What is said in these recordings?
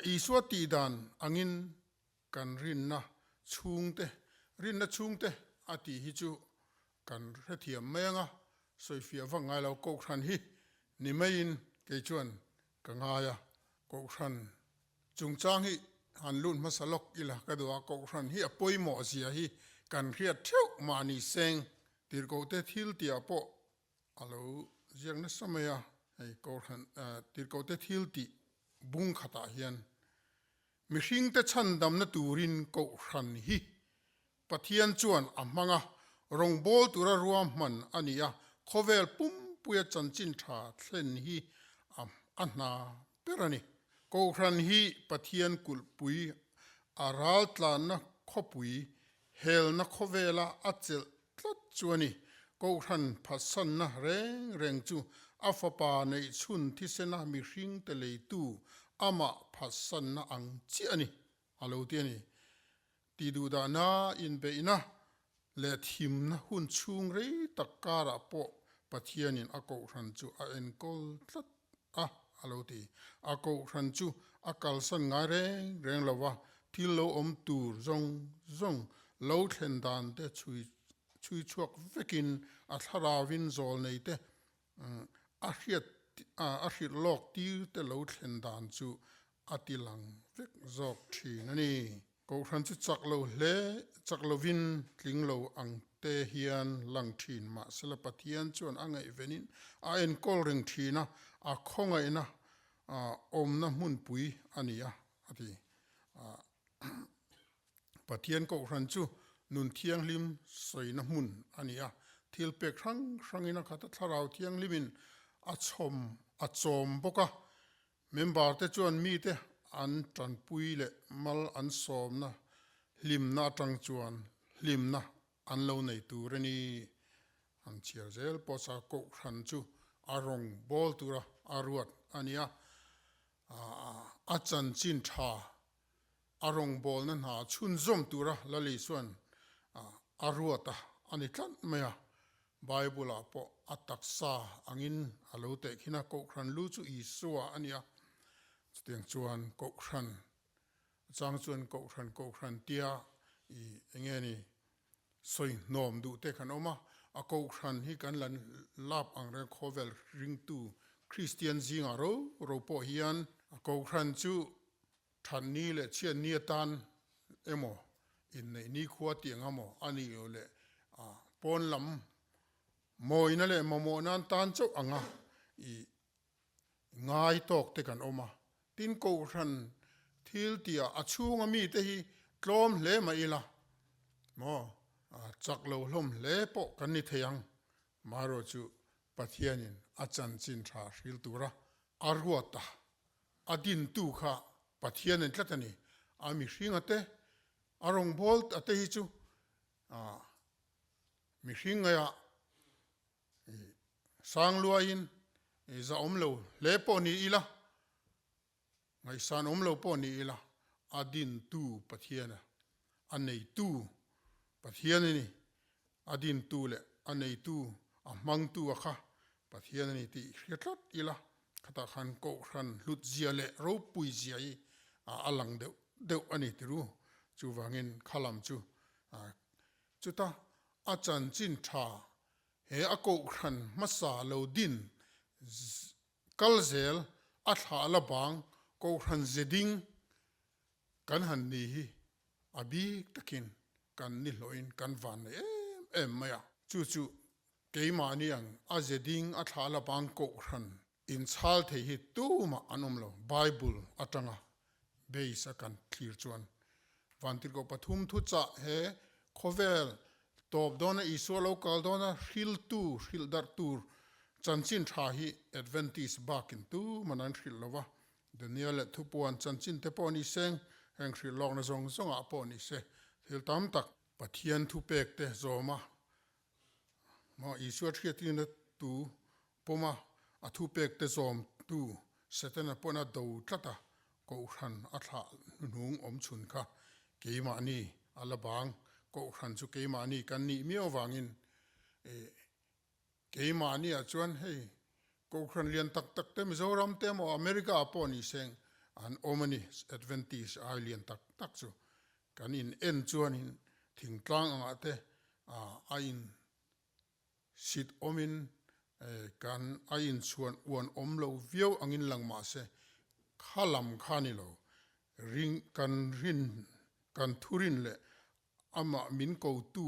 Isua tih dan angin kan rinna chhungte, rinna chhungte a tih hi chu kan hrethiam mai anga sawifiah vak ngai lo. Kohhran hi ni maiin kei chuan ka ngai a, Kohhran chungchang hi han lut hmasa lawk ila ka duh a, Kohhran hi a pawimawh zia hi kan hriat theuh mahni seng tirhkohte thil tihah pawh a lo ziak nasa mai a, hei Kohhran tirhkohte thil tih bung khatah hian mihringte chhandamna turin Kohhran hi Pathian chuan a hmang a, rawngbâwl tura ruahman a ni a, khawvel pumpuia chanchin tha thlen hi a hna ber a ni. Kohhran hi Pathian kulhpui a raltlanna khawpui helna khawvela a chelh tlat chu a ni. Kohhran phatsanna reng reng chu a fapa neihchhun thisena mihringte leitu amah phatsanna ang chiah a ni, a lo ti a ni. Ti duhdahna, inbeihna leh thimna hun chhung rei tak karah pawh Pathianin a kohhran chu a enkawl tlat a, a lo ti. A kohhran chu a kalsan ngai reng reng lo va, thil lo awm tur zawng zawng lo thlen dan te chhui chhui chhuak vekin a thlarauvin zawl nei te a hriat a hrilh lawk tir te lo thlen dan chu a ti lang vek zawk thin a ni. Kohhran chu chak lo hle, chak lovin tling lo ang te hian lang thin mahsela Pathian chuan a ngaihvenin a enkawl reng thin a, a khawngaihna awmna hmunpui a ni a, a ti. Pathian Kohhran chu nun thianghlim sawina hmun a ni a, thil pek hrang hrangin a khat a, Thlarau Thianghlimin a chhawm a chawm bawk a, Member te chuan mite an tanpui leh mal an sawmna hlimna atang chuan hlimna an lo nei tur a ni. An chhiar zel pawh sa Kohhran chu a rawng bawl tura a ruat a ni a, a chanchin tha a rawngbawlna hna chhunzawm tura Lali chuan a ruat a a ni tlat mai a. Bible-ah pawh a taksa angin a lo teh khin a, Kohhran lu chu Isua a ni a. Chutiang chuan Kohhran chang chuan Kohhran Kohhran tia i eng nge ni sawi hnawm duh te kan awm a, a Kohhran hi kan la lap ang reng khawvel ringtu Kristian zingah ro ro pawh hian a Kohhran chu That ni leh chhiat ni atan emaw, inneih nikhua tih ang emaw a nih loh leh pawn lam mawina leh mamawh nan tan chauh anga i ngai tawk te kan awm a. Tin, Kohhran thil tihah a chhunga mite hi tlawm hle mah ila maw, chak lo hlawm hle pawh kan ni thei ang. Marawh chu Pathianin a chanchin tha hril tura a ruat a. A dintu kha Pathian en tlat a ni. A mihring a te, a rawngbâwl a te hi chu mihring ngaia sang luaiin zahawm lo hle pawh ni ila, ngaihsan awm lo pawh ni ila, a dintu Pathian a, a neitu Pathian a ni. A dintu leh a neitu, a hmangtu a kha Pathian a ni tih hria tlat ila, khatah khan Kohhran hlutzia leh ropuizia hi a lang deuh deuh a ni tiru. Chuvangin khalam chu chuta a chanchin tha he a Kohhran hmasa lo din kal zel a thlah la bang Kohhran ze ding kan han ni hi a bik takin kan ni hlawhin kan van nei em em mai a. Chu chu keimahni ang a ze ding a thlah la bang Kohhran inchhal thei hi tumah an awm lo. Bible atanga base a kan thlir chuan Vantirhkoh pathum thuchah he khawvel tawp dawna Isua lo kal dawna hriltu hrilh darh tur chanchin tha hi Adventist bakin tuman an hrilh lo va. Daniel leh Thupuan chanchin te pawh ni seng, heng hrilh lawkna zawng zawngah pawh ni se thil tam tak Pathian thupek te zawma maw Isua hriattirna tu pawma a thupek te zawm tu Setana pawn a do tlat a, Kohhran a thlah hnuhnung awm chhun kha keimahni a la bang, Kohhran chu keimahni kan nih miau vangin keimahni ah chuan hei Kohhran lian tak tak te Mizoram te emaw America ah pawh ni seng. an awm a ni. Adventist ai lian tak tak chu kan in en chuanin thingtlang angah te a in sit awmin kan a inchhuan uan awm lo viau angin lang mah se kha lam kha ni lo. Ring kan rin kan thurin leh amah min kotu,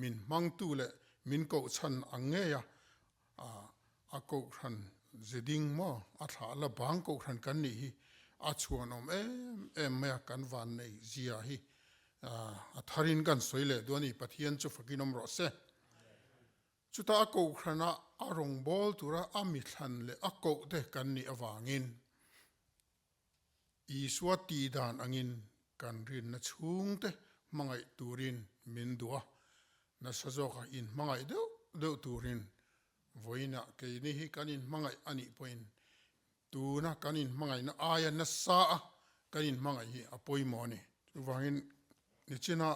min hmangtu leh min kohchhan ang ngei a, a kohhran ze ding maw a thlah la bang kohhran kan nih hi a chhuanawm em em mai a, kan vannei zia hi a tharin kan sawi leh duh a ni, Pathian chu fakin awm rawh se. Chutah a kohhrana a rawngbâwl tura a mithlan leh a kohte kan nih avangin Isua tih dan angin kan rinna chhungte hmangaih turin min duh a, nasa zawka inhmangaih deuh deuh turin vawiinah keini hi kan inhmangaih a nih pawhin tuna kan inhmangaihna aia nasa a kan inhmangaih hi a pawimawh a ni. Chuvangin nichina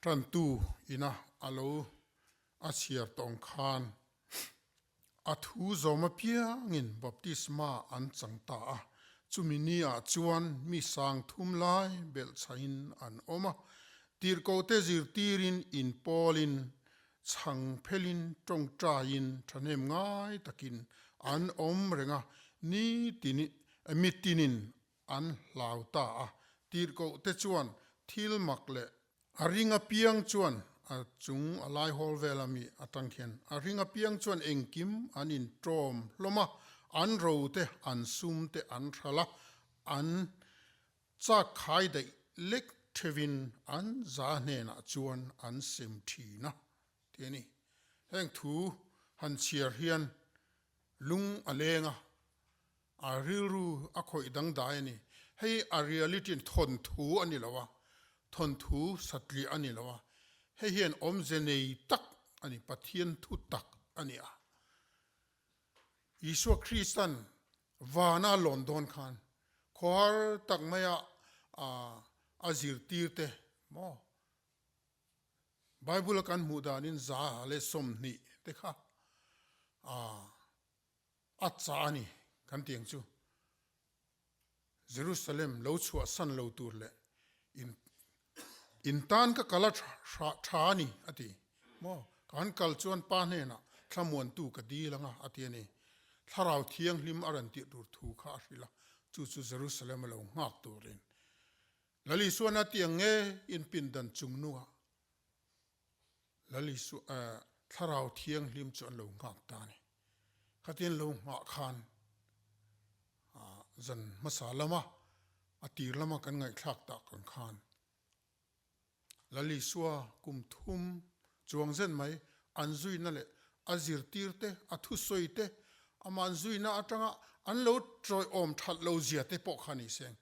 tantu ina a lo a chhiar tawng khan A thu zawm apiangin baptisma an chang ta a, chumi ni-ah chuan mi sang thum lai belhchhahin an awm a. Tirhkohte zirtirin inpawlin, chhang phelin, tawngtaiin thahnem ngai takin an awm reng a, ni mitinin an hlau ta a. Tirhkohte chuan thil mak leh A ring apiang chuan a chung a lai hawl vel a mi atang khian a ring apiang chuan engkim an intawm hlawm a, an ro te, an sum te an hral a, an chak khai daih lek theuhin an za hnenah chuan an sem thin a ti a ni. Heng thu han chhiar hian lung a leng a, A rilru a khawih dangdai a ni. Hei a reality thawnthu a ni lo a, thawnthu satliah a ni lo a, hei hian awmze nei tak a ni, Pathian thu tak a ni a. Isua Kristan vana a lawn dawn khan khawhar tak maia a zirtirte maw Bible a kan hmuh danin 120 te kha A chah a ni kan tih ang chu. Jerusalem lo chhuahsan lo tur leh in in tan ka kal a tha a ni a ti. Maw kan kal chuan pa hnenah thlamuantu ka dil anga a ti a ni. Thlarau Thianghlim a rawn tirh tur thu kha a hrilh a, chu chu Jerusalem a lo nghak turin Lal Isuan a ti ang nge in pindan chungnungah Lal Isua Thlarau Thianghlim chu an lo nghak ta a ni. Khatin lo nghah khan zan hmasa lama a tir lama kan ngaihthlak tak ang khan Lal Isua kum thum chuang zen mai an zuina leh a zirtir te, a thusawi te, amah an zuina atanga an lo tawiawm that lo zia te pawh kha ni seng.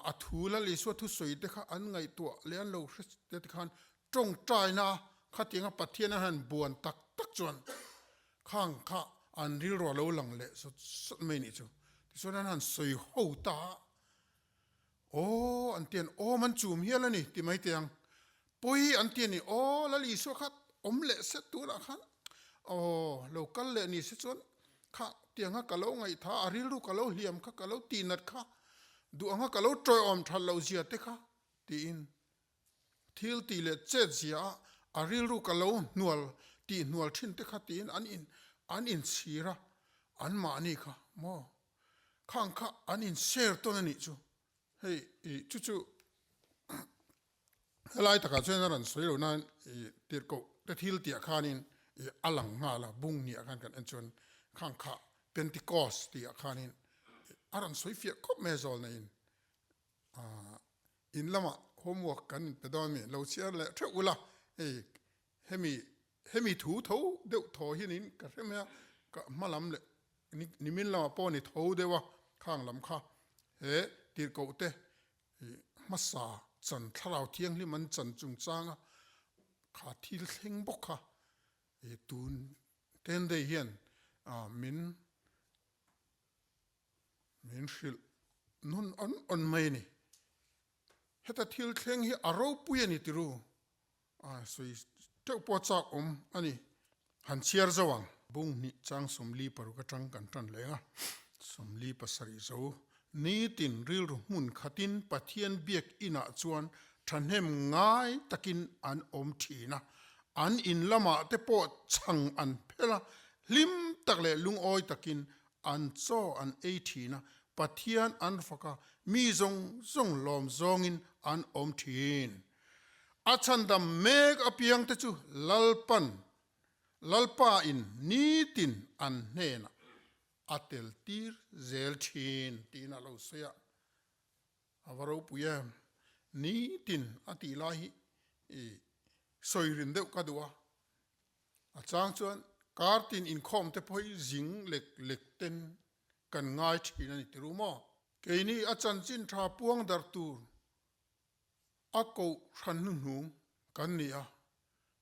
A thu Lal Isua thusawi te kha an ngaihtuah leh an lo hre te khan Tawngtaina khatianga Pathian a han buan tak tak chuan khang kha an rilru a lo lang leh sawt sawt mai nih chu. Tichuan an han sawi ho ta a, Aw an ti an awm an chum hial a ni ti mai teh ang. Pawi an ti a ni, Aw Lal Isua kha awm leh set tunah khan aw lo kal leh ni se chuan kha tianga ka lo ngaihtha a rilru ka lo hliam kha ka lo tihnat kha duh anga ka lo tawiawm that loh zia te kha tiin Thil tih leh chet zia a, a rilru ka lo hnual tih hnual thin te kha tiin an in an inchhir a, an mahni kha maw khang kha an in share tawn a nih chu. Hei i chu chu helai takah chuan a rawn sawi lo nain i tirhkoh te thil tih ah khanin i a lang nghal a, bung hnih ah khan kan en chuan khang kha Pentecost tih ah khanin a rawn sawi fiah khawp mai a zawl naiin In lamah homework kan inpe dawn mi lo chhiar leh theuh ula, hei hemi hemi thu tho deuh thaw hianin ka hre mai a, ka hma lam leh nimin lamah pawh ni tho deuh a, khang lam kha he tirhkoh te hmasa chan thlarau thianghlim an chan chungchanga kha thil thleng bawk kha tun ten day hian min Min hrilh nun awn awn mai a ni. Heta thil thleng hi a ropui a ni tiru a sawi teuh pawh chak awm a ni. Han chhiar zo ang. Bung hnih chang 46 atang kan tan leng a, 47 zo. Nitin rilru hmun khatin Pathian biak inah chuan thahnem ngai takin an awm thin a, an in lamah te pawh chhang an phel a, hlim tak leh lungawi takin an chaw an ei thin a, Pathian an fak a, mi zawng zawng lawm zawngin an awm thin. A chhandam mek apiangte chu Lalpan, Lalpa in nitin an hnenah a tel tir zel thin tiin a lo sawi a, a va ropui em? Nitin a tih lai hi i sawi rin deuh ka duh a, a chang chuan kar tin inkhawm te pawh hi zing lek lek ten kan ngai thin a ni ti ru maw? Keini a chanchin tha puang darh tur a koh hran hnuhnung kan ni a,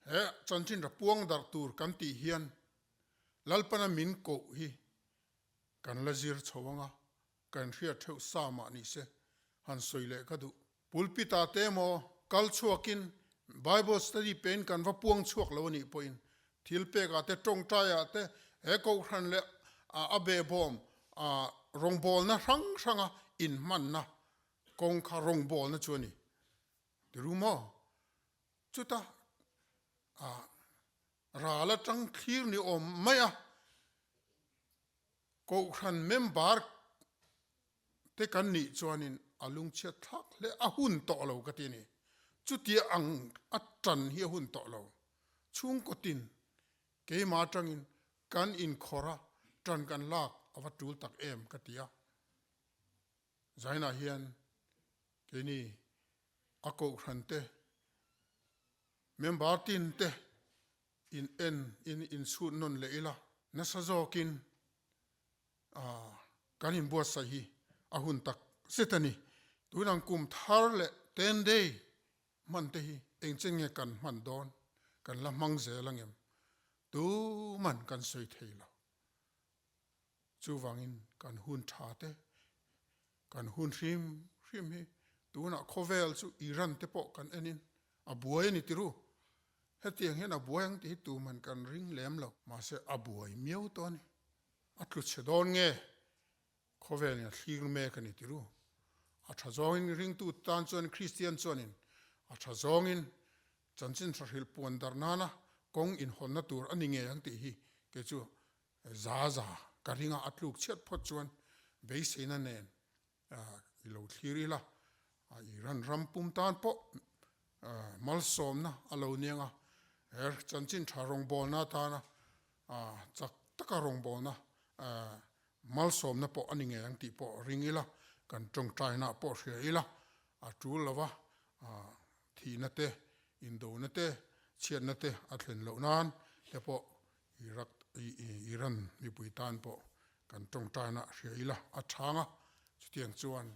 he chanchin tha puang darh tur kan tih hian Lalpana min koh hi kan la zir chho ang a, kan hriat theuh sa mah ni se, han sawi leh ka duh. Pulpit ah te emaw kal chhuakin Bible study pein kan va puang chhuak lo a nih pawhin thil pek ah te tawngtai ah te he kohhran leh a behbawm rawngbawlna hrang hranga inhmanna kawng kha rawngbawlna chu a ni. Ti ru maw? Chuta Ral atang thlir ni awm mai a, Kohhran member te kan nih chuanin a lungchhiat thlak hle a hun tawh lo ka ti a ni. Chutia ang a tan hi a hun tawh lo. Chhungkaw tin keimah atangin kan inkhawr a, tan kan lak a va tul tak em ka ti a. Zainah hian keini a Kohhran te Member tin te in en in inchhut nawn leh ila, nasa zawkin kan inbuatsaih hi a hun tak zet a ni. Tunang kum thar leh ten day hman te hi engchen nge kan hman dawn, kan la hmang zel angem? Tuman kan sawi thei lo. Chuvangin kan hun tha te, kan hun hrim hrim hi tunah khawvel chu Iran te pawh kan enin a buai a ni tiru. Hetiang hian a buai ang tih hi tuman kan ring lem lo. Mahse a buai miau tawh a ni. A tlu chhe dawn nge khawvelin a thlir mek a ni tiru. A tha zawngin ringtu tan chuan Kristian chuanin a tha zawngin chanchin tha hrilh puan darh nana kawng inhawnna tur a ni ngei ang tih hi kei chu Za za ka ringa a tluk chhiat phawt chuan beiseina nen i lo thlir ila, Iran ram pum tan pawh malsawmna a lo niang a, he chanchin tha rawngbawlna atana chak taka rawngbawlna malsawmna pawh a ni ngei ang tih pawh ring ila, kan tawngtaina pawh hria ila, a tul lova thihna te, indona te, chhiatna te a thlen loh nan te pawh Iraq Iran mipui tan pawh kan tawngtaina hria ila a chhang a, chutiang chuan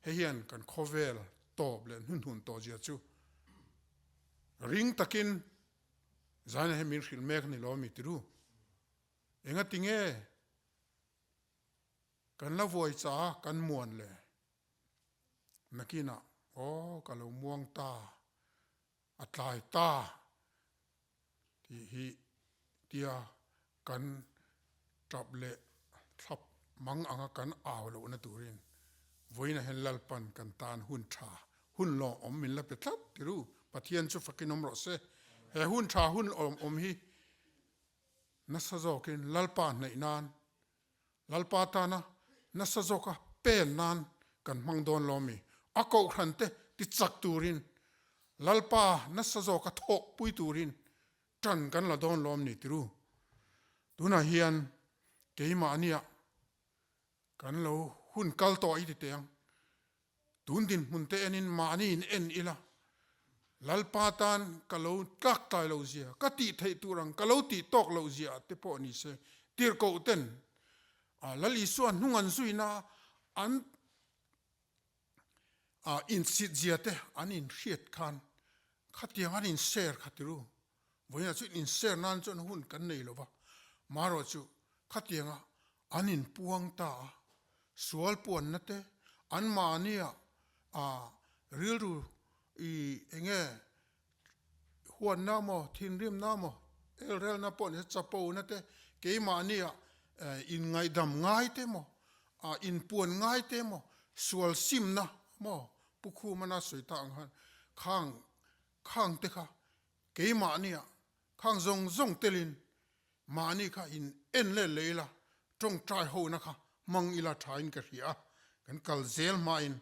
hei hian kan khawvel tawp leh hnuhnun tawh zia chu ring takin zaina hi min hrilh mek a ni lo mi tiru. Engati nge kan la vuai cha kan muan le nakinah aw ka lo muang ta a tlai ta tih hi tia kan tap leh thlap mang anga kan au lohna turin vawiinah hian Lalpan kan tan hun tha, hun lawmawm min la pe tlat ti ru. Pathian chu fakin awm rawh se. He hun tha, hun lawmawm hi nasa zawkin Lalpa hnaih nan Lalpa tana nasa zawka pen nan kan hmang dawn lo mi? A kohhran te ti chak turin, Lalpa nasa zawka thawk pui turin tan kan la dawn lo mi tiru? Tunah hian keimahnia kan lo hun kal tawh i ti teh ang. Tun dinhmun te enin mahni in en ila, Lalpa tan ka lo tlak tlai lo zia, ka tih theih tur ang ka lo tih tawk loh zia te pawh ni se, tirhkoh ten Lal Isua hnung an zuina an insit zia te an inhriat khan khatiang an inser kha tiru. Vawiinah chuan inser nan chuan hun kan nei lo va, marawh chu khatianga an inpuang ta a, sual puanna te, anmahnia rilru i enge huanna maw, thinrimna maw, elrelna pawh ni se chapona te, keimahnia inngaihdam ngai te maw, inpuan ngai te maw. Sual simna maw Pu Khumana sawi ta ang khan khang khang te kha keimahnia khang zawng zawng telin mahni kha in en let leh ila, tawngtai hona kha hmang ila thain ka hria a, kan kal zel hmain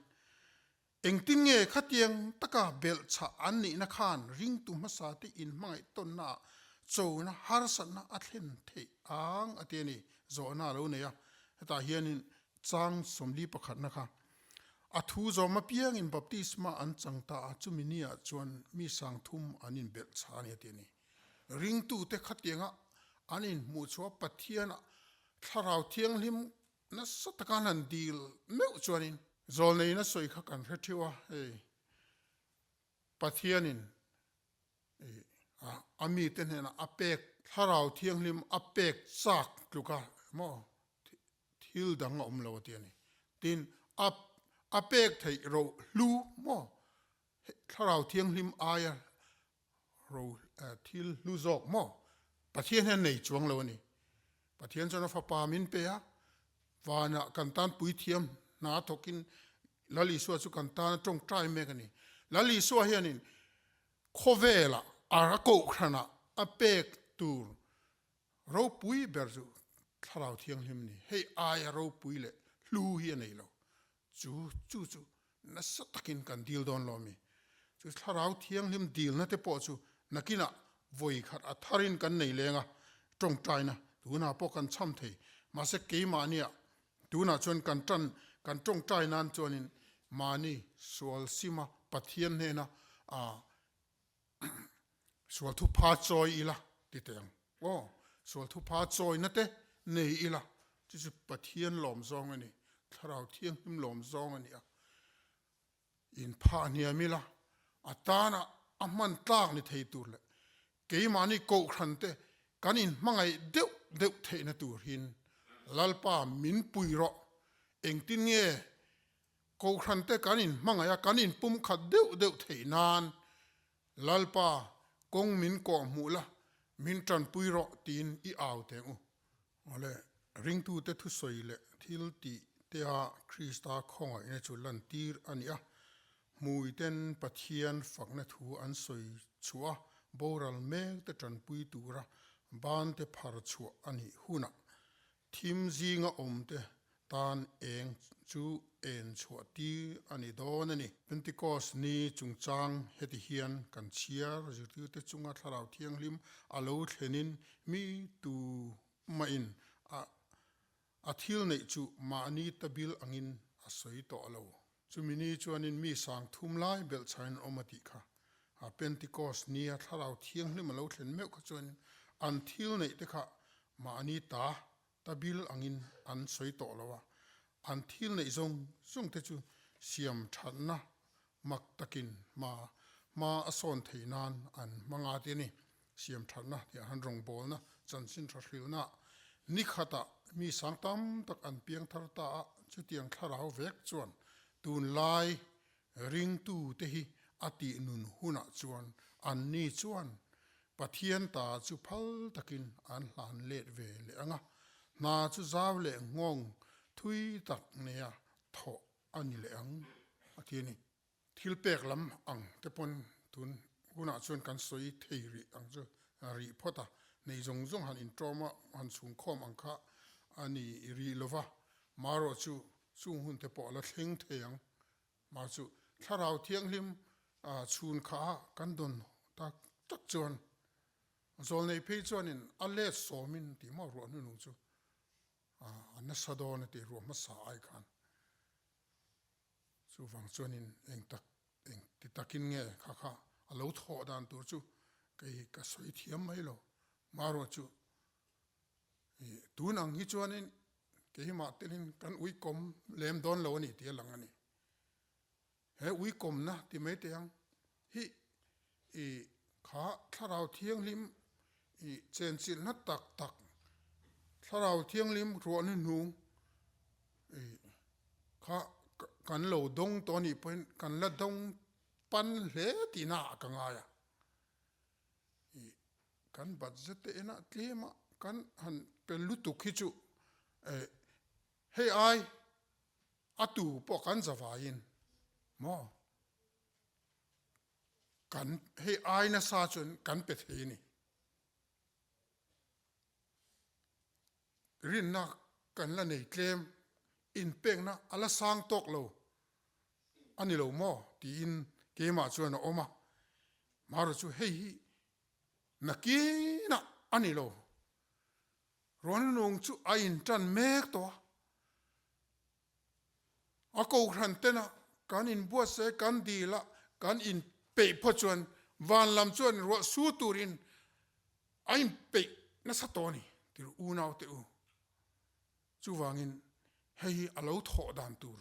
Engtin nge khatiang taka belhchhah an nihna khan ringtu hmasa te inhmangaih tawnnaah chona harsatna a thlen theih ang a ti a ni, zawhna a lo nei a. Hetah hianin chang 41 pakhatna kha a thu zawm apiangin baptisma an chang ta a, chumi niah chuan mi sangthum an inbelhchhah a ni a ti a ni. Ringtute khatianga an inhmuhchhuah Pathianah Thlarau Thianghlim Nasa taka an han dil meuh chuanin. Zawlneina sawi kha kan hre theuh a, hei Pathianin a mite hnenah a pek Thlarau Thianghlim a pek chak tluka maw thil dang a awm lo a ti a ni. Tin, a a pek theih roh hlu maw Thlarau Thianghlim aia ro thil hlu zawk maw? Pathian hian nei chuang lo a ni. Pathian chuan a fapa min pe a, vanah kan tan puithiam hna thawkin Lal Isua chu kan tan a tawngtai mek a ni. Lal Isua hianin khawvelah a kohhranah a pek tur ropui ber chu Thlarau Thianghlim a ni. Hei aia ropui leh hlu hi a nei lo. Chu chu chu nasa takin kan dil dawn lo ami? Chu Thlarau Thianghlim dilna te pawh chu nakinah vawi khat a tharin kan nei leng a, tawngtaina tunah pawh kan chham thei. Mahse keimahniah tunah chuan kan tan kan tawngtai nan chuanin mahni sual sima Pathian hnena ah Sual thupha chawi ila ti teh ang. Aw, sual thupha chawina te nei ila, chu chu Pathian lawm zawng a ni, Thlarau Thianghlim lawm zawng a ni a. Inphah hniam ila, a tana a hman tlak ni thei tur leh keimahni kohhran te kan inhmangaih deuh deuh theihna tur hin Lalpa min pui rawh, engtin nge Kohhran te kan inhmangaih a, kan inpumkhat deuh deuh theih nan Lalpa kawng min kawh hmuh la, min tanpui rawh tiin i au teng u. Awle, ringtute thusawi leh thil tih tea Krista khawngaihna chu lantir a ni a, hmuiten Pathian fakna thu an sawi chhuah a, boral mek te tanpui tura bante phar chhuah a nih hunah Thim zinga awmte tan eng chu en chhuah tir a ni dawn a ni. Pentecost ni chungchang heti hian kan chhiar zirtirte chunga Thlarau Thianghlim a lo thlenin mi tu mahin a a thil neih chu mahni ta bil angin a sawi tawh lo. Chumi ni chuanin mi sang thum lai belhchhain an awm a tih kha. A Pentecost nia Thlarau Thianghlim a lo thlen meuh kha chuanin an thil neih te kha mahni ta ta bil angin an sawi tawh lo a, an thil neih zawng zawng te chu siam thatna mak takin hma hma a sawn theih nan an hmang a ti a ni. Siam thatna tih han rawngbawlna chanchin tha hrilhna ni khatah mi sang tam tak an piang thar ta a, chutiang thlarau vek chuan tunlai ringtute hi a tih nun hunah chuan anni chuan Pathian ta chu phal takin an hlan let ve leh ang a, hna chu zau leh nghawng thui tak neia thawh a ni leh ang a ti a ni. Thil pek lam ang te pawn tun hunah chuan kan sawi thei rih ang chu rih phawt a, nei zawng zawng han inṭawm a, han chhungkhawm ang kha a ni rih lo va, marawh chu chung hun te pawh a la thleng thei ang. Mah chu Thlarau Thianghlim chhun kha kan dawn tak tak chuan zawlnei phei chuanin a let sawmin tih maw ruah hnunung chu a nasa dawn a ti ruah hmasa ai khan. Chuvang chuanin eng tak eng ti takin nge kha kha a lo thawh dan tur chu kei ka sawi thiam mai lo. Marawh chu i tun ang hi chuanin keimah telin kan uikawm lem dawn lo a ni tih a lang a ni. He uikawmna ti mai teh ang hi i kha Thlarau Thianghlim i chenchilhna tak tak, Thlarau Thianghlim ruahna hnung i kha kan lo dawng tawh a nih pawhin kan la dawng pan hle tihna ah ka ngai a. I kan budget te enah tlema kan han pe lutuk hi chu hei ai. A tu pawh kan zavaiin maw kan hei ai nasa chuan kan pe thei a ni. Rinna kan la nei tlem, inpekna a la sang tawk lo a ni lo maw tiin keimah chuan a awm a. Marawh chu hei hi nakinah a ni lo. Ruangnung chu a intan mek tawh a. A kohhran tena kan inbuatsaih kan dil a, kan inpeih phawt chuan van lam chuan ruah su turin a inpeih nasa tawh a ni tir unau te u. Chuvangin hei hi a lo thawh dan tur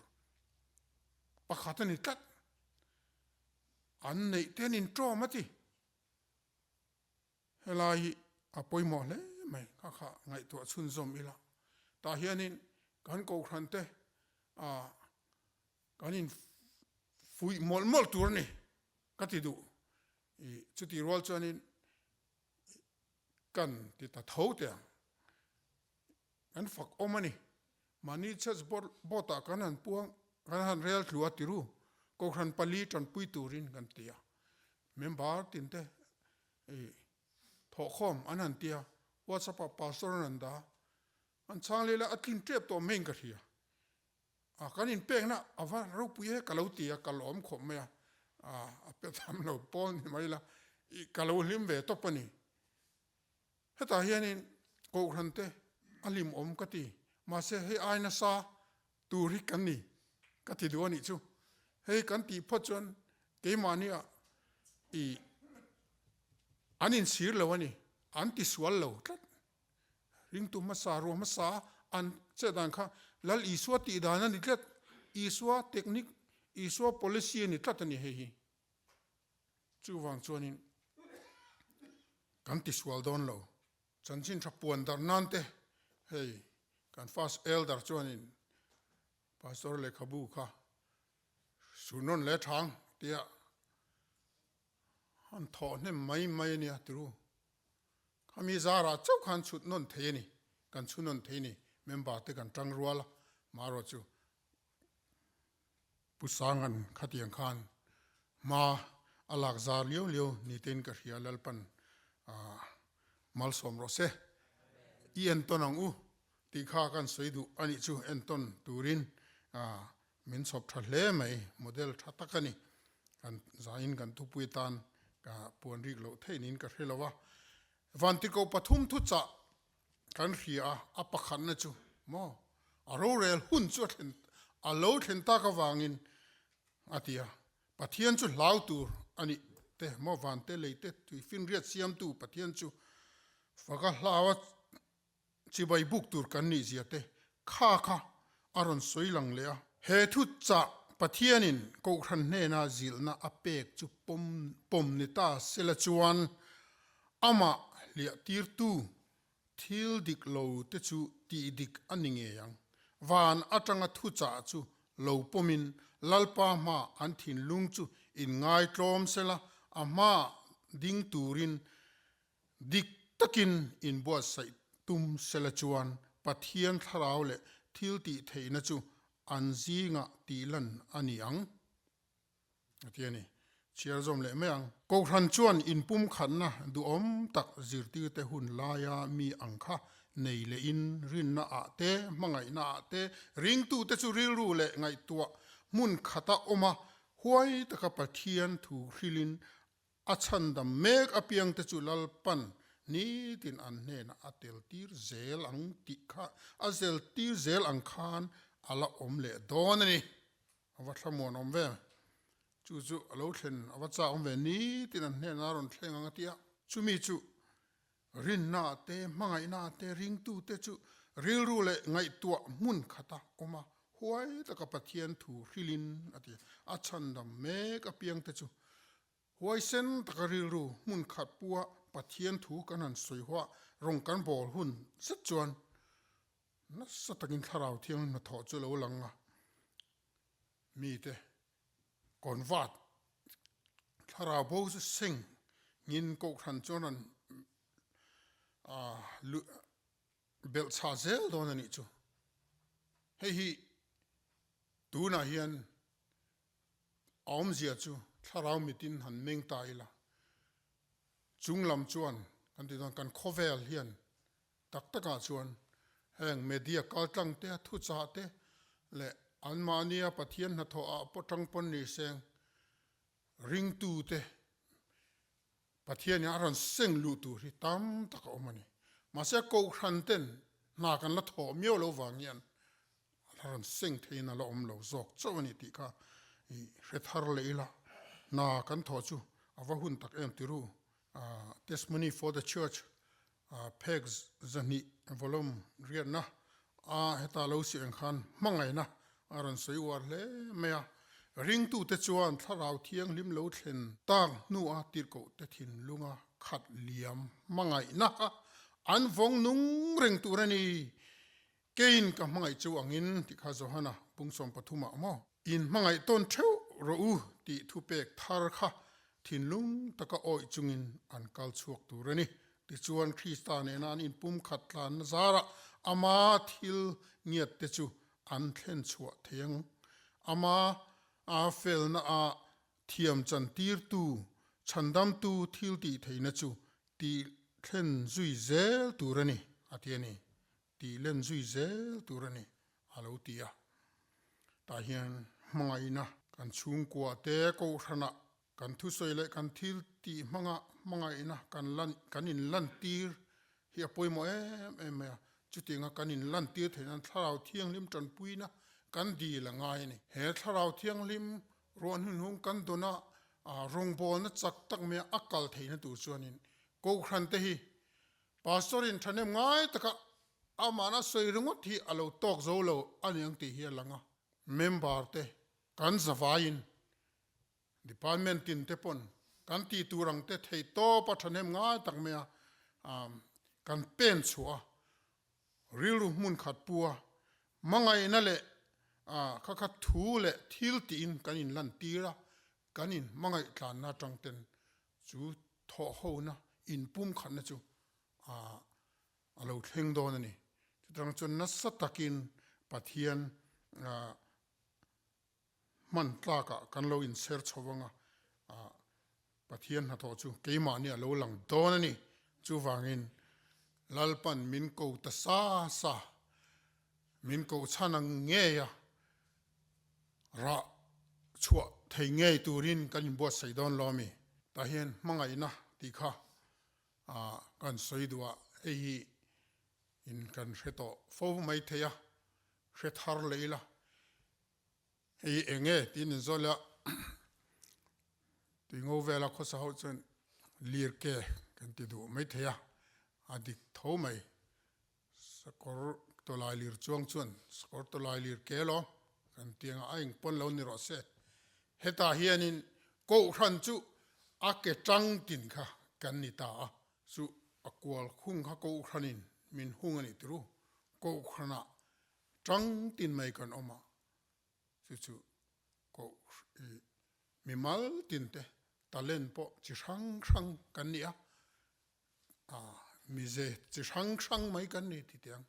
pakhat a ni tlat. An neih te an inṭawm a ti. Helai hi a pawimawh hle mai, kha kha ngaihtuah chhunzawm ila. Tah hianin kan kohhran te ah kan in fuih mawlh mawlh tur a ni ka ti duh. I chuti rual chuanin kan ti ta tho teh ang. Kan fak awm a ni. Mahni church board board ah kan han puang kan han rel tlu a tiru. Kohhran pali tanpui turin kan ti a. Member tin te i thawhkhawm an han ti a. WhatsApp ah pastor an han dah a. An chhang leh la a tlin tep tawh mai in ka hria. A kan inpekna a va ropui e ka lo ti a, ka lawm khawp mai a. A pe tham lo pawl ni mai la i ka lo hlim ve tawp a ni. Hetah hianin Kohhran te a hlimawm ka ti, mahse hei ai nasa tur hi kan ni ka ti duh a nih chu. Hei kan tih phawt chuan keimahnia i an insir lo a ni, an tisual lo tlat. Ringtu hmasa, ruah hmasa an chet dan kha Lal Isua tih dan a ni tlat, Isua technique, Isua policy a ni tlat a ni hei hi. Chuvang chuanin kan tisual dawn lo. Chanchin tha puan darh nan te hei kan first elder chuanin pastor lehkhabu kha sunawn leh thang tia han thawh hnem mai mai a nia tiru. Khami zarah chauh khan chhut nawn thei a ni, kan chhu nawn thei a ni, member te kan tang rual a, marawh chu Pu Sangan khatiang khan hma a lak zar liau liau ni tein ka hria Lalpan malsawm rawh se. I entawn ang u tih kha kan sawi duh a nih chu entawn turin min chhawp tha hle mai, model tha tak a ni. Kan zain kan thupui atan ka puan rik loh theih niin ka hre lo a. Vantiko pathum thuchah Kan hria a, a pakhatna chu maw a rorel hun chu a thlen a lo thlen tak avangin a ti a, Pathian chu hlau tur a nih te maw vante lei te tuifinriat siamtu Pathian chu faka hlau a chibai buk tur kan nih zia te kha kha a rawn sawi lang leh a. He thu chah Pathianin Kohhran hnena zilhna a pek chu pawm pawm ni ta sela chuan amah hliah tirtu thil dik lo te chu tih dik a ni ngei ang. Van atanga thu chah chu lo pawmin Lalpa hma an thinlung chu inngaitlawm sela a hma ding turin Dik takin inbuatsaih tum sela chuan Pathian thlarau leh thil tih theihna chu an zingah tih lan a ni ang, a ti a ni. Chhiar zawm leh mai ang. Kohhran chuan inpumkhatna duhawm tak zirtirte hun laia mi ang kha nei lehin rinna ah te, hmangaihna ah te, ringtute chu rilru leh ngaihtuah hmun khata awma huai taka Pathian thu hrilhin A chhandam mek apiangte chu Lalpan nitin an hnenah a tel tir zel ang tih kha a zel tir zel ang khan a la awm leh dawn a ni. A va thlamuan awm ve. Chu chu a lo thlen a va chak awm ve. Nitin an hnenah a rawn thleng ang a ti a. Chumi chu rinna te, hmangaihna te, ringtute chu rilru leh ngaihtuah hmun khata awm a, huai taka Pathian thu hrilhin a ti. A chhandam mek apiangte chu Huaisen taka rilru hmun khat pua Pathian thu kan han sawi huah rawng kan bawl hun zet chuan nasa takin Thlarau Thianghlim hnathawh chu lo lang a, mite convert Thlarau bo chu seng ngin Kohhran chuan rawn belhchhah zel dawn a nih chu. Hei hi. Tunah hian a awmzia chu thlarau mitin han meng ta ila, chung lam chuan kan tih dawn kan khawvel hian tak takah chuan heng media kaltlang te, thuchah te leh anmahnia Pathian hnathawh ah pawh tang pawn ni seng ringtu te Pathianin a rawn seng luh tur hi tam tak a awm a ni. Mahse Kohhran ten hna kan la thawh miau lo vang hian a la rawn seng theiin a la awm lo zawk chauh a ni tih kha i hre thar leh ila, hna kan thawh chu a va hun tak em ti ru. Testimony for the Church phek zahnih volume riatna a heta lo siah ang khan hmangaihna a rawn sawi uar hle mai a. Ringtute chuan thlarau thianghlim lo thlen tak hnua tirhkoh te thinlunga khat liam hmangaihna kha an vawng nung reng tur a ni. Keiin ka hmangaih chu angin tih kha Johana pung 13 ah maw? In hmangaih tawn theuh rawh u tih thupek thar kha thinlung taka awih chungin an kal chhuak tur a ni. Tichuan Krista nena an inpumkhat tlanna zarah ama thil ngiat te chu an thlen chhuah thei ang. Ama a felna a thiam chantirtu, chhandamtu thil tih theihna chu tih thlen zui zel tur a ni, a ti a ni. Tih len zui zel tur a ni, a lo ti a. Tah hian hmangaihna kan chhungkua te kohhranah kan thusawi leh kan thil tih hmanga hmangaihna kan lan kan inlantir hi a pawimawh em em mai a. Chutianga kan inlantir theih nan Thlarau Thianghlim tanpuina kan dil a ngai a ni. He Thlarau Thianghlim ruah hnuhnung kan dawna rawngbawlna chak tak maia a kal theihna tur chuanin kohhran te hi Pastor in thahnem ngai taka amahna sawi ringawt hi a lo tawk zo lo a ni ang tih hi a lang a. Member te kan zavaiin department tin te pawn kan tih tur ang te thei tawp a thahnem ngai tak mai a kan pen chhuah a, rilru hmun khat pu a, hmangaihna leh kha kha thu leh thil tiin kan inlan tir a, kan in hmangaih tlanna atang ten chu thawhhona inpumkhatna chu a lo thleng dawn a ni. Chutang chuan nasa takin Pathian hman tlakah kan lo inser chho vang a, Pathian hnathawh chu keimahni a lo lang dawn a ni. Chuvangin Lalpan min ko ta sa sa, min koh chhan ang ngei a, Rah chhuah thei ngei turin kan inbuatsaih dawn lo ami? Tah hian hmangaihna tih kha kan sawi duh a, hei hi in kan hre tawh fo mai thei a, hre thar leh ila, hei hi eng nge tiin in zawt leh a, tui ngo vela khawsa ho chuan lir ke kan ti duh mai thei a, a dik tho mai. Sakawr tawlai lir chuang chuan sakawr tawlai lir ke lo kan ti anga a eng pawn lo ni rawh se. Hetah hianin Kohhran chu a ke tang tin kha kan ni ta a, chu a kual khung kha Kohhranin min hung a nih tiru, Kohhranah tang tin mai kan awm a, chu chu Koh i mimal tin te talent pawh chi hrang hrang kan ni a, Mize chi hrang hrang mai kan ni ti tiang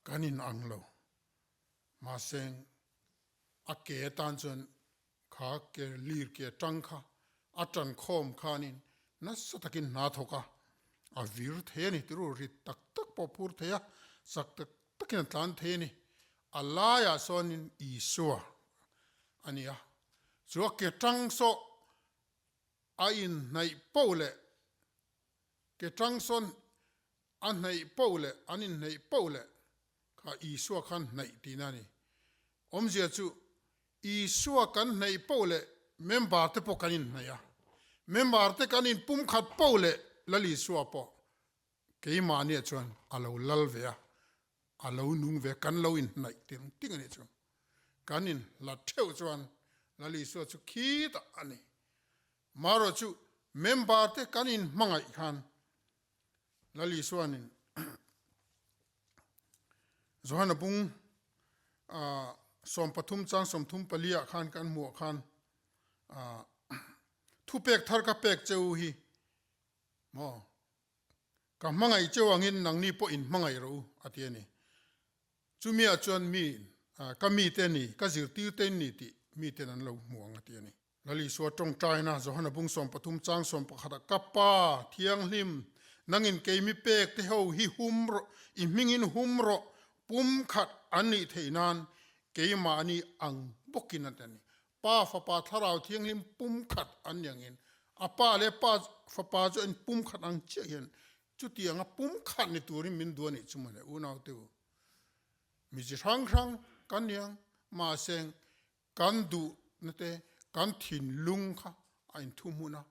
kan in ang lo. Mahse a ke atan chuan kha ke lir ke tang kha a tan khawm khanin nasa takin hna thawk a, a vir thei a ni ti ru rit tak tak pawh phur thei a, chak tak takin a tlan thei a ni. A laiah sawnin Isua a ni a, chu a ke tang saw A inhnaih poh leh ke tang sawn a hnaih poh leh an inhnaih poh leh kha Isua khan hnaih tihna a ni. Awmzia chu Isua kan hnaih poh leh member te pawh kan inhnaih a, member te kan inpumkhat poh leh Lal Isua pawh keimahniah chuan a lo lal ve a, a lo nung ve, kan lo inhnaih ting ting a nih chu. Kan inhlat theuh chuan Lal Isua chu khitah a ni. Marawh chu member te kan inhmangaih khan Lal Isuanin Johana bung 13 chang 34 ah khan kan hmuh khan thupek thar ka pek cheu hi maw Ka hmangaih cheu angin nangni pawh in hmangaih rawh u, a ti a ni. Chumiah chuan mi. Ka mite ni, ka zirtirte in ni tih miten an lo hmu ang a ti a ni. Lal Isua tawngtaina Johana bung 13 chang 11 ah, Ka Pa Thianghlim, nangin kei mi pek te ho hi hum rawh, i hmingin hum rawh, pum khat an nih theih nan keimahni ang bawkin a ti a ni. Pa Fapa Thlarau Thianghlim pum khat an ni angin a Pa leh Pa Fapa chu an pum khat ang chiah hian chutianga pum khat ni turin min duh a nih chu mawle unaute u. Mi chi hrang hrang kan ni ang, mahse kan duhna te kan thinlung kha a inthu hmun a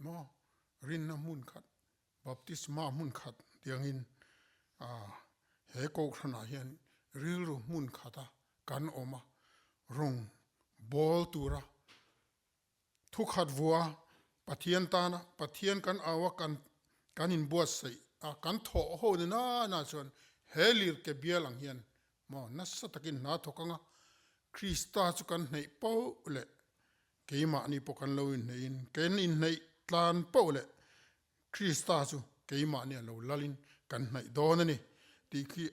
maw rinna hmun khat baptisma hmun khat tiangin he kohhranah hian rilru hmun khata kan awm a rawng bawl tura Thu khat vua Pathian tana Pathian kan au a kan kan inbuatsaih a kan thawh ho ni na na chuan he lir ke bial ang hian maw nasa takin hna thawk anga Krista chu kan hneih poh leh keimahni pawh kan lo inhneih in kan inhneih tlan poh leh Krista chu keimahni a lo lalin kan hnaih dawn a ni tih khi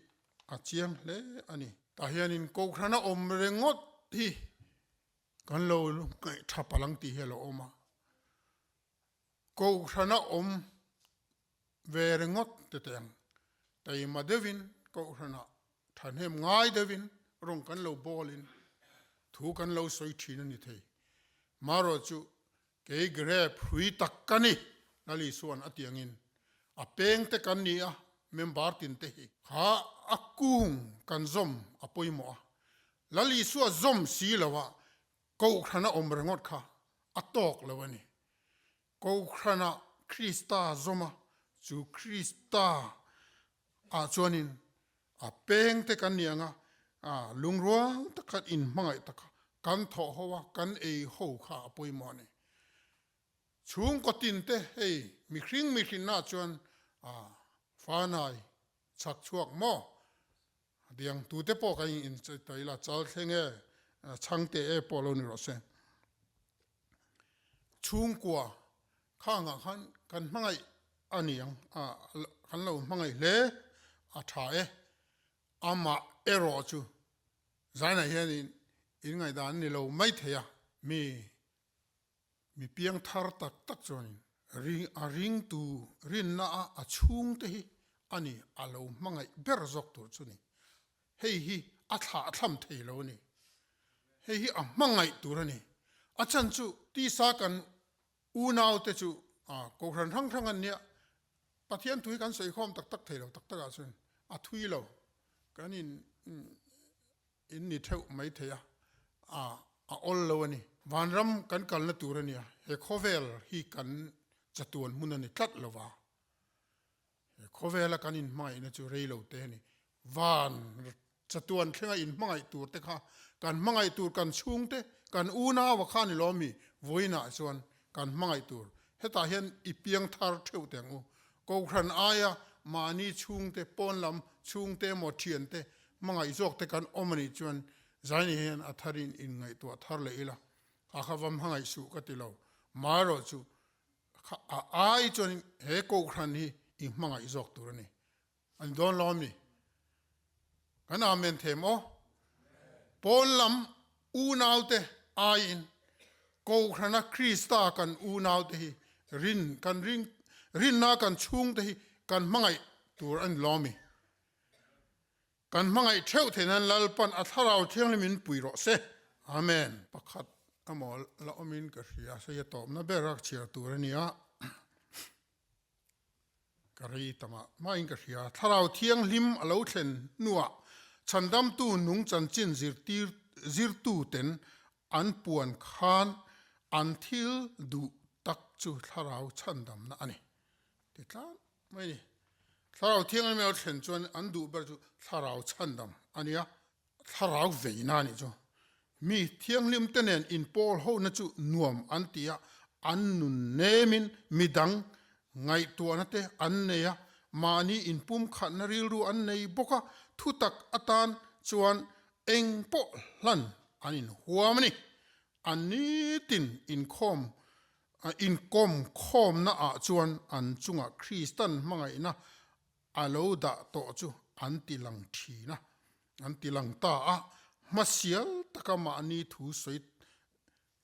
a chiang hle a ni. Tah hianin Kohhrana awm ringawt hi Kan lo ngaih tha palh ang tih hi a lo awm a, Kohhrana awm ve ringawt te teh ang, taima deuhin Kohhrana thahnem ngai deuhin rawng kan lo bawlin thu kan lo sawi thin a ni thei. Marawh chu kei grep hrui tak ka ni, Lal Isua'n a ti angin a peng te kan ni a, member tin te hi. Kha a kung kan zawm a pawimawh a, Lal Isua zawm si lo a, Kohhrana awm ringawt kha a tawk lo a ni. Kohhrana Krista zawm a, chu Krista ah chuanin a peng te kan ni ang a, lungrual taka inhmangaih taka kan thawh ho a, kan ei ho kha a pawimawh a ni. Chhungkaw tin te hei mihring mihrinna chuan fanai chhak chhuak maw? Diang tute pawh kan in ta ila chal thleng e, chhang te e pawh lo ni rawh se. Chhungkua khangah khan kan hmangaih a ni ang, kan lo hmangaih hle a tha e. Amah erawh chu zainah hianin in ngaihdan ni lo mai thei a, mi Mi piang thar tak tak chuanin ring a ringtu rinna a a chhungte hi a ni a lo hmangaih ber zawk tur chu ni. Hei hi a thlah thlam thei lo a ni. Hei hi a hmangaih tur a ni. A chhan chu tisa kan unaute chu kohhran hrang hrang an nia, Pathian thu hi kan sawikhawm tak tak thei lo tak takah chuan a thui lo. Kan in In ni theuh mai thei a, a a awl lo a ni. Vanram kan kalna tur a nia, he khawvel hi kan chatuan hmun a ni tlat lo va. He khawvela kan inhmangaihna chu rei lo te a ni. Van chatuan thlenga inhmangaih tur te kha kan hmangaih tur kan chhungte, kan unaua kha a ni lawm mi? Vawiinah chuan kan hmangaih tur. Hetah hian i piang thar theuh teh ang u. Kohhran aia mahni chhungte, pawn lam chhungte emaw thiante hmangaih zawk te kan awm a nih chuan Zaini hian a tharin inngaihtuah thar leh ila, a kha va hmangaih suh ka ti lo. Marawh chu kha a ai chuan he Kohhran hi i hmangaih zawk tur a ni. A ni dawn lo a mi? Kan Amen them aw. Pawn lam unaute aiin Kohhrana Krista kan unaute hi rin kan ring rinna kan chhungte hi kan hmangaih tur a ni lo a mi? Kan hmangaih theuh theih nan Lalpan a Thlarau Thianghlim in pui rawh se. Amen. Pakhat emaw la awmin ka hria, hei a tawpna ber a chhiar tur a nia. Ka rei ta mah mahin ka hria. Thlarau Thianghlim a lo thlen hnuah Chhandamtu nung chanchin zirtir zirtuten an puan khan an thil duh tak chu Thlarau chhandamna a ni. Ti tlan mai a ni. Thlarau Thianghlim a lo thlen chuan an duh ber chu Thlarau chhandam a nia. Thlarau veina a nih chu. Mi thianghlim te nen inpawl hona chu nuam an ti a, an nun nemin midang ngaihtuahna te an nei a, mahni inpumkhatna rilru an nei bawk a, thutak atan chuan eng pawh hlan an inhuam a ni. An nitin inkhawm inkawm khawmna ah chuan an chungah Kristan hmangaihna A lo dah tawh chu an ti lang thin a, an ti lang ta a. Hmasial taka mahni thu sawi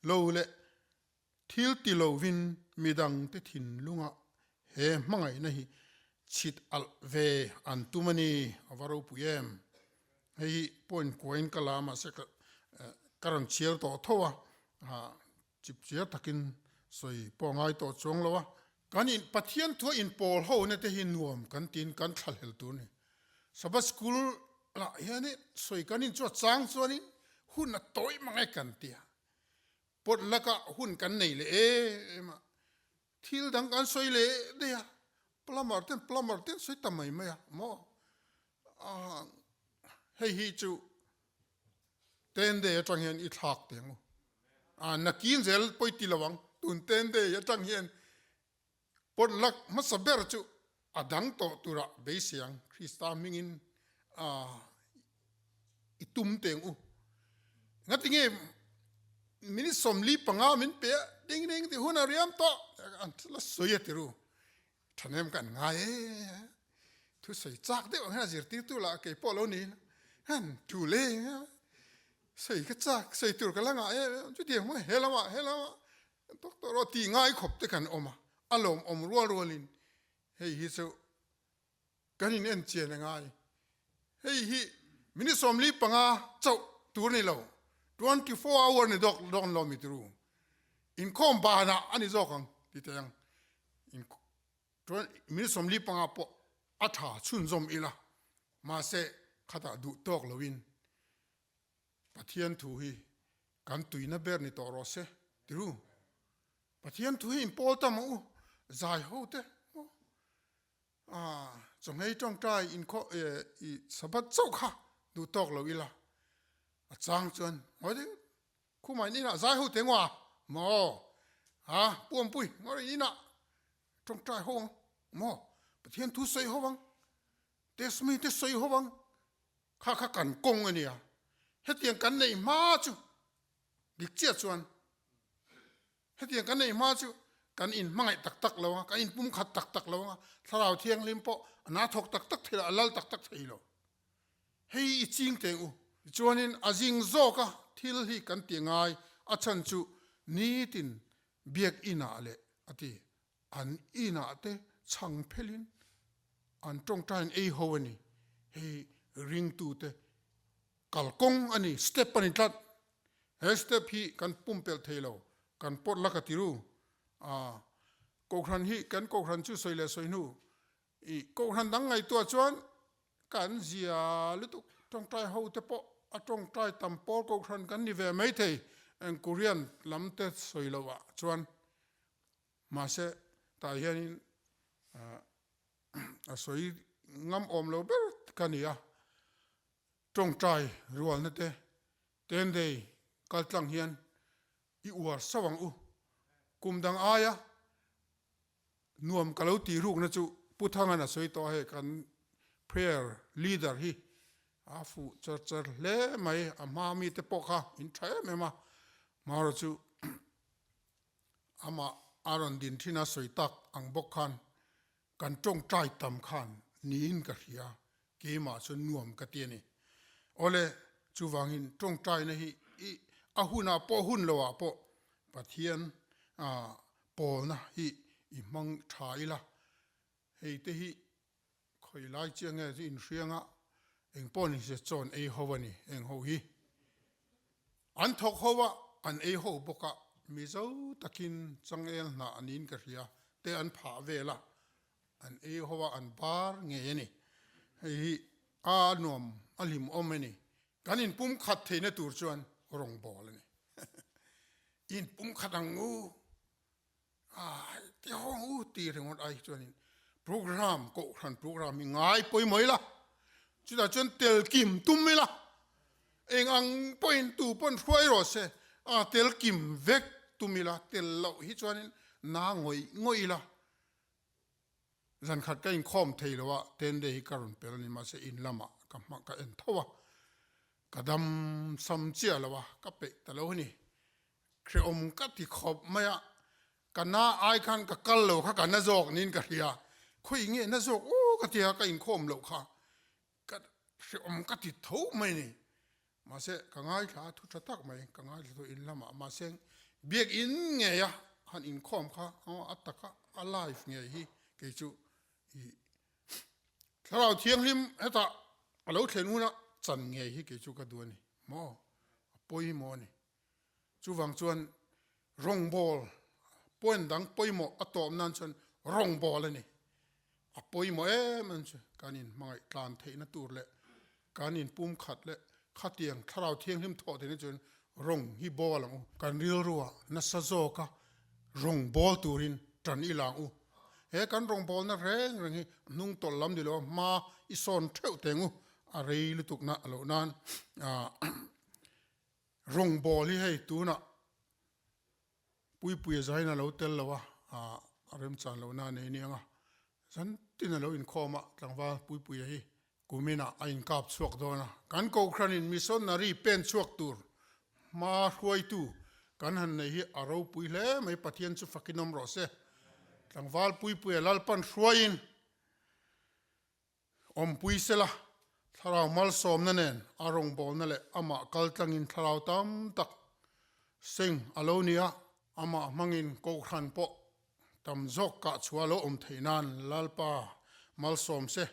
lo leh thil ti lovin midangte thinlungah he hmangaihna hi chhit alh ve an tum a ni, a va ropui em. Hei hi point kuain ka la a, mahse ka rawn chhiar tawh tho a, chip chiar takin sawi pawh a ngai tawh chuang lo a. Kan in Pathian thua inpawl ho na te hi nuam kan tiin kan thlahlel tur a ni. Sabbath School ah hianin sawi kan in chu a chang chuanin hun a tawih mang e kan ti a. Pawt lakah hun kan nei leh em a, thil dang kan sawi leh daih a, plumber ten plumber ten sawi ta mai mai a maw? Hei hi chu ten day atang hian i thlak teh ang u. Nakin zel pawi ti lo ang, tun ten day atang hian pawt lak hmasa ber chu a dang tawh turah beisei ang, Krista hmingin i tum teh ang u. Ngatinge minute 45 min pe a, ding ding tih hun a riam tawh, an la sawi a ti ru. Thahnem kan ngai e, thusawi chak deuh ang hian a zirtirtu lah kei pawh lo ni han thu le sawi ka chak, sawi tur ka la ngah em em, chutiang hmang he lamah he lamah doctor aw tih ngai khawp te kan awm a, a lawmawm rual rualin hei hi chu kan in en chian a ngai. Hei hi minute 45 chauh tur ni lo, 24 hour ni dawk dawn lo mi turu. Inkhawm banah a ni zawk ang ti teh ang. Minute 45 pawh a tha chhunzawm ila, mahse khatah duh tawk loin Pathian thu hi kan tuina ber ni tawh rawh se tiru. Pathian thu hi inpawl ta maw u, zai ho te maw. Chawhmei tawngtai inkhawh i Sabbath chauh kha duh tawk lo ila a chang chuan ngawi deuh khumah in inah zai ho teh ngawh a maw ha puampui ngawi in inah tawngtai ho ang maw Pathian thu sawi ho ang testimony te sawi ho ang kha kha kan kawng a nia hetiang kan neih hma chu Dik chiah chuan hetiang kan neih hma chu kan inhmangaih tak tak lo a, kan inpumkhat tak tak lo a, Thlarau Thianghlim pawh a na thawk tak tak thei lo, a lal tak tak thei lo. Hei i ching teh u. Tichuanin a zing zawka thil hi kan ti ngai, a chhan chu nitin biakinah leh a ti, an inah te chhang phelin an tawngtaiin ei ho a ni. Hei ringtute Kalkawng a ni, step a ni tlat. He step hi kan pumpelh thei lo, kan pawt la ka ti ru. Aa, Kohhran hi kan Kohhran chu sawi leh sawi hnu. I Kohhran dang ngaihtuah chuan kan zia lutuk tawngtai ho te pawh a tawngtai tam pawl Kohhran kan ni ve mai thei, eng Korean lam te sawi loh ah chuan. Mahse, tah hianin a sawi ngam awm lo ber ka ni a. Tawngtai rualna te Tendei kaltlang hian i uar sauh ang u. Kum dang aia nuam ka lo tih rukna chu Pu Thangan a sawi tawh a, hei kan prayer leader hi a fuh char char hle mai, a hma mite pawh kha in tha em em a, marawh chu amah a rawn din thin a sawi tak ang bawk khan Kan tawngtai tam khan niin ka hria, keimah chu nuam ka ti a ni. Awle, chuvangin tawngtaina hi i a hunah pawh hun loah pawh Pathian pawlna hi i hmang tha ila, hei te hi khawi lai chiang nge chu inhrianga eng pawh ni se chawn ei ho a ni, heng ho hi an thawk ho a, an ei ho bawk a, Mizo takin changel hnah niin ka hria te an phah vel a, an ei ho a, an bar ngei a ni. Hei hi a nuam a hlimawm a ni. Kan inpumkhat theihna tur chuan rawngbâwl a ni. Inpumkhat ang u. Ai ti hawng u ti ringawt ai chuanin program kohhran program hi ngai pawimawh ila chutah chuan tel kim tum ila eng ang pawhin tu pawn hruai rawh se a tel kim vek tum ila tel loh hi chuanin na ngawih ngawih ila zan khat ka inkhawm thei lo a ten day hi ka rawn pel a ni mahse in lamah ka hma ka en tho a ka dam sam chiah lo a ka peih ta lo a ni. Hrehawm ka ti khawp mai a, ka na ai khan ka kal lo kha ka na zawk niin ka hria, khawi nge na zawk aw ka ti a, ka inkhawm loh kha ka hrehawm ka ti tho mai ni. Mahse, ka ngaithla a, thu tha tak mai ka ngaithla tawh in lamah. Mahse, biakinn ngei a han inkhawm kha a taka a live ngei hi kei chu i Thlarau Thianghlim hetah a lo thlen huna chan ngei hi kei chu ka duh a ni maw? A pawimawh a ni. Chuvang chuan rawngbawl, point dang pawimawh a tawp nan chuan rawngbawl a ni. A pawimawh em em chu kan inhmangaih tlan theihna tur leh kan inpumkhat leh khatiang Thlarau Thianghlim thawh theihna chuan rawng hi bawl ang u. Kan rilruah nasa zawka rawng bawl turin tan i lang u. He kan rawngbawlna reng reng hi hnung tawlh lam ni lo a hma i sawn theuh teng u a rei lutukna a loh nan Rawngbawl hi hei tunah Puipuia zain a lo tel lo a, a remchan lohna a nei aniang a, zantin a lo inkhawm a, tlangval Puipuia hi kuminah a inkap chhuak dawn a. Kan Kohhranin missionary pen chhuak tur hma hruaitu kan han nei hi a ropui hle mai, Pathian chu fakin awm rawh se. Tlangval Puipuia Lalpan hruaiin Awmpui sela, thlarau malsawmna nen a rawngbawlna leh amah kaltlangin thlarau tam tak seng a lo ni a, amah hmangin Kohhran pawh tam zawk kah chhuah a lo awm theih nan Lalpa malsawm se,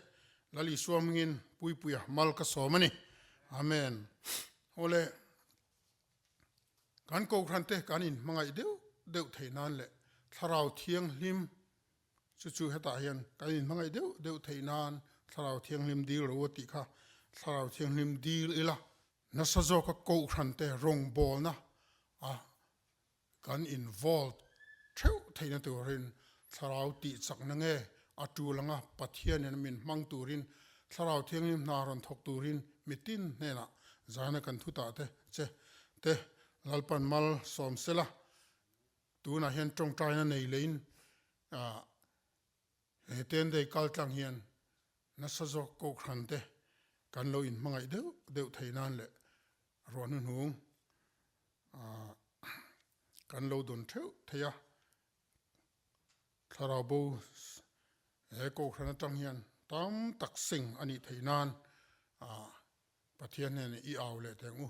Lal Isua hmingin Puipuia mal ka sawm a ni. Amen. Awle, kan Kohhran te kan inhmangaih deuh deuh theih nan leh Thlarau Thianghlim Chu chu hetah hian kan inhmangaih deuh deuh theih nan Thlarau Thianghlim dil ro a tih kha Thlarau Thianghlim dil ila nasa zawka Kohhran te rawngbawlna a kan involve theuh theihna turin Thlarau tih chakna nge a tul anga Pathianin min hmang turin Thlarau Thianghlim hna rawn thawk turin mitin hnenah zaina kan thutah te che te Lalpan mal sawm sela Tunah hian tawngtaina nei leiin he Tendei kal tlang hian nasa zawk Kohhran te kan lo inhmangaih deuh deuh thei nan leh ruah hnuhnung kan lo dawn theuh thei a. Thlarau bo he Kohhran atang hian tam tak seng a nih theih nan Pathian hnenah i au leh teh ang u.